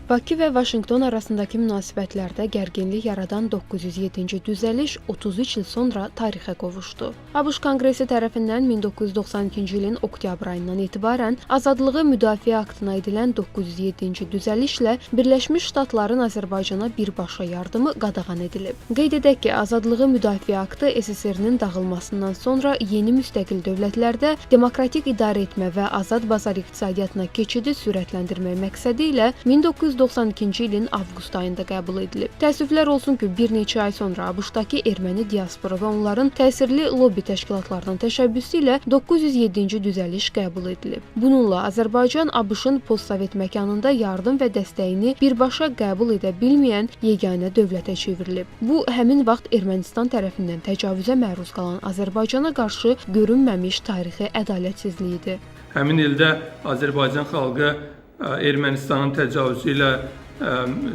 Bakı və Vaşinqton arasındakı münasibətlərdə gərginlik yaradan 907-ci düzəliş 33 il sonra tarixə qovuşdu. ABŞ Konqresi tərəfindən 1992-ci ilin oktyabr ayından etibarən Azadlığı Müdafiə Aktına edilən 907-ci düzəlişlə Birləşmiş Ştatların Azərbaycana birbaşa yardımı qadağan edilib. Qeyd edək ki, Azadlığı Müdafiə Aktı SSR-nin dağılmasından sonra yeni müstəqil dövlətlərdə demokratik idarə etmə və azad bazar iqtisadiyyatına keçidi sürətləndirmək məqsədi ilə 1992-ci ilin avqust ayında qəbul edilib. Təəssüflər olsun ki, bir neçə ay sonra ABŞ-dakı erməni diasporu və onların təsirli lobbi təşkilatlarının təşəbbüsü ilə 907-ci düzəliş qəbul edilib. Bununla Azərbaycan ABŞ-ın postsovet məkanında yardım və dəstəyini birbaşa qəbul edə bilməyən yeganə dövlətə çevrilib. Bu, həmin vaxt Ermənistan tərəfindən təcavüzə məruz qalan Azərbaycana qarşı görünməmiş tarixi ədalətsizliyidir. Həmin ildə Azərbaycan xalqı Ermənistanın təcavüzü ilə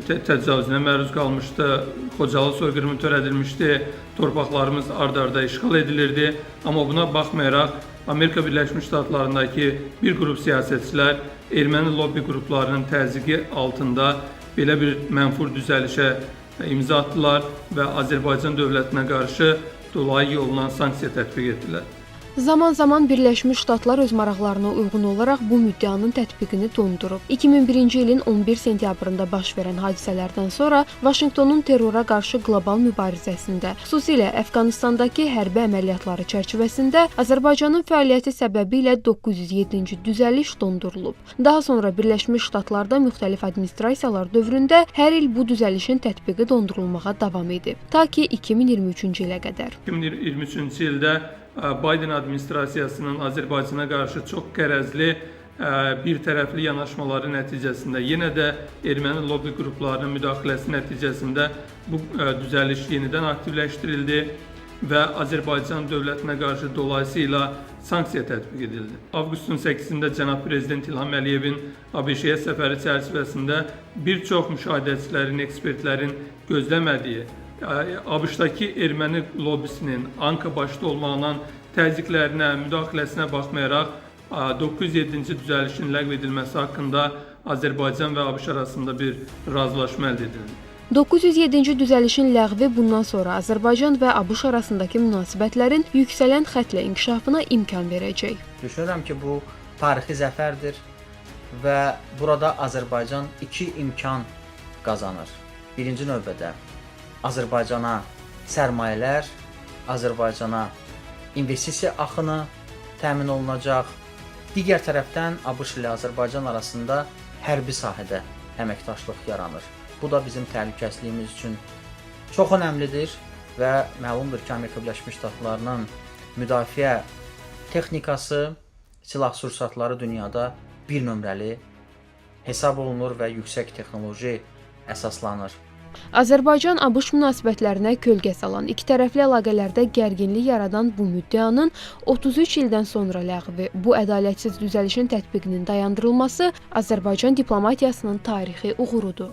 təcavüzünə məruz qalmışdı. Xocalı soyqırımı törədilmişdi. Torpaqlarımız ard-arda işğal edilirdi. Amma buna baxmayaraq Amerika Birləşmiş Ştatlarındakı bir qrup siyasətçilər erməni lobbi qruplarının təzyiqi altında belə bir mənfur düzəlişə imza atdılar və Azərbaycan dövlətinə qarşı dolayı yolla sanksiya tətbiq etdilər. Zaman-zaman Birləşmiş Ştatlar öz maraqlarına uyğun olaraq bu müddəanın tətbiqini dondurub. 2001-ci ilin 11 sentyabrında baş verən hadisələrdən sonra Vaşinqtonun terrora qarşı qlobal mübarizəsində, xüsusilə Əfqanıstandakı hərbi əməliyyatları çərçivəsində Azərbaycanın fəaliyyəti səbəbilə 907-ci düzəliş dondurulub. Daha sonra Birləşmiş Ştatlarda müxtəlif administrasiyalar dövründə hər il bu düzəlişin tətbiqi dondurulmağa davam edib. Ta ki 2023-cü ilə qədər. 2023-cü ildə Biden administrasiyasının Azərbaycana qarşı çox qərəzli bir tərəfli yanaşmaları nəticəsində, yenə də erməni lobbi qruplarının müdaxiləsi nəticəsində bu düzəliş yenidən aktivləşdirildi və Azərbaycan dövlətinə qarşı dolayısıyla sanksiya tətbiq edildi. Avqustun 8-də cənab prezident İlham Əliyevin ABŞ-yə səfəri çərçivəsində bir çox müşahidəçilərin, ekspertlərin gözləmədiyi ABŞ-dakı erməni lobbisinin ANKA başda olmaqla təzyiqlərinə, müdaxiləsinə baxmayaraq 907-ci düzəlişin ləğv edilməsi haqqında Azərbaycan və ABŞ arasında bir razılaşma əldə edildi. 907-ci düzəlişin ləğvi bundan sonra Azərbaycan və ABŞ arasındakı münasibətlərin yüksələn xətlə inkişafına imkan verəcək. Düşünürəm ki, bu tarixi zəfərdir və burada Azərbaycan iki imkan qazanır. Birinci növbədə Azərbaycana sərmayələr, Azərbaycana investisiya axını təmin olunacaq. Digər tərəfdən ABŞ ilə Azərbaycan arasında hərbi sahədə əməkdaşlıq yaranır. Bu da bizim təhlükəsizliyimiz üçün çox önəmlidir və məlumdur ki, Amerika Birləşmiş Ştatlarının müdafiə texnikası, silah-sursatları dünyada bir nömrəli hesab olunur və yüksək texnoloji əsaslanır. Azərbaycan-ABŞ münasibətlərinə kölgə salan, iki tərəfli əlaqələrdə gərginlik yaradan bu müddəanın 33 ildən sonra ləğvi, bu ədalətsiz düzəlişin tətbiqinin dayandırılması Azərbaycan diplomatiyasının tarixi uğurudur.